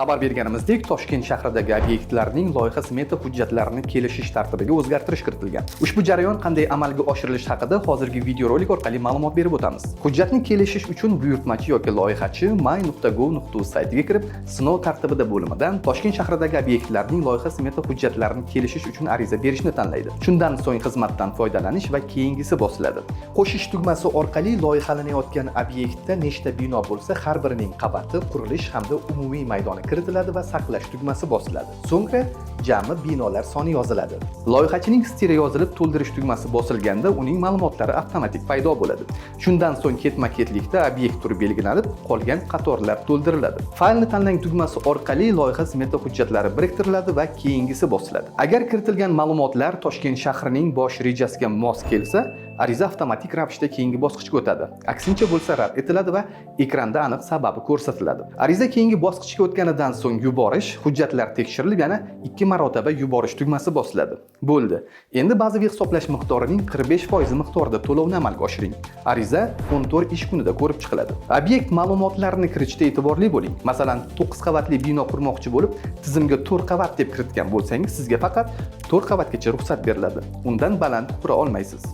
Xabar berganimizdek, Toshkent shahridagi obyektlarning loyiha smeta hujjatlarini kelishish tartibiga o'zgartirish kiritilgan. Ushbu jarayon qanday amalga oshirilishi haqida hozirgi videorolik orqali ma'lumot berib o'tamiz. Hujjatni kelishish uchun buyurtmachi yoki loyihachi my.gov.uz saytiga kirib, sinov tartibida bo'limidan Toshkent shahridagi obyektlarning loyiha smeta hujjatlarini kelishish uchun ariza berishni tanlaydi. Shundan so'ng xizmatdan foydalanish va keyingisi bosiladi. Qo'shish tugmasi orqali loyihalanayotgan obyektda nechta bino bo'lsa, har birining qabati, qurilish hamda umumiy maydoni kiritiladi va saqlash tugmasi bosiladi. So'ngra jami binolar soni yoziladi. Loyihachining stili yozilib, to'ldirish tugmasi bosilganda uning ma'lumotlari avtomatik paydo bo'ladi. Shundan so'ng ketma-ketlikda obyekt turi belgilanib, qolgan qatorlar to'ldiriladi. Faylni tanlang tugmasi orqali loyiha smeta hujjatlari biriktiriladi va keyingisi bosiladi. Agar kiritilgan ma'lumotlar Toshkent shahrining bosh rejasiga mos kelsa, ariza avtomatik ravishda keyingi bosqichga o'tadi. Aksincha bo'lsa, rad etiladi va ekranda aniq sababi ko'rsatiladi. Ariza keyingi bosqichga o'tganidan so'ng yuborish, hujjatlar tekshirilib, yana ikki marotaba yuborish tugmasi bosiladi. Bo'ldi. Endi bazaviy hisoblash miqdorining 45% miqdorida to'lovni amalga oshiring. Ariza 14 ish kunida ko'rib chiqiladi. Obyekt ma'lumotlarini kiritishda e'tiborli bo'ling. Masalan, 9 qavatli bino qurmoqchi bo'lib, tizimga 4 qavat deb kiritgan bo'lsangiz, sizga faqat 4 qavatgacha ruxsat beriladi. Undan baland qura olmaysiz.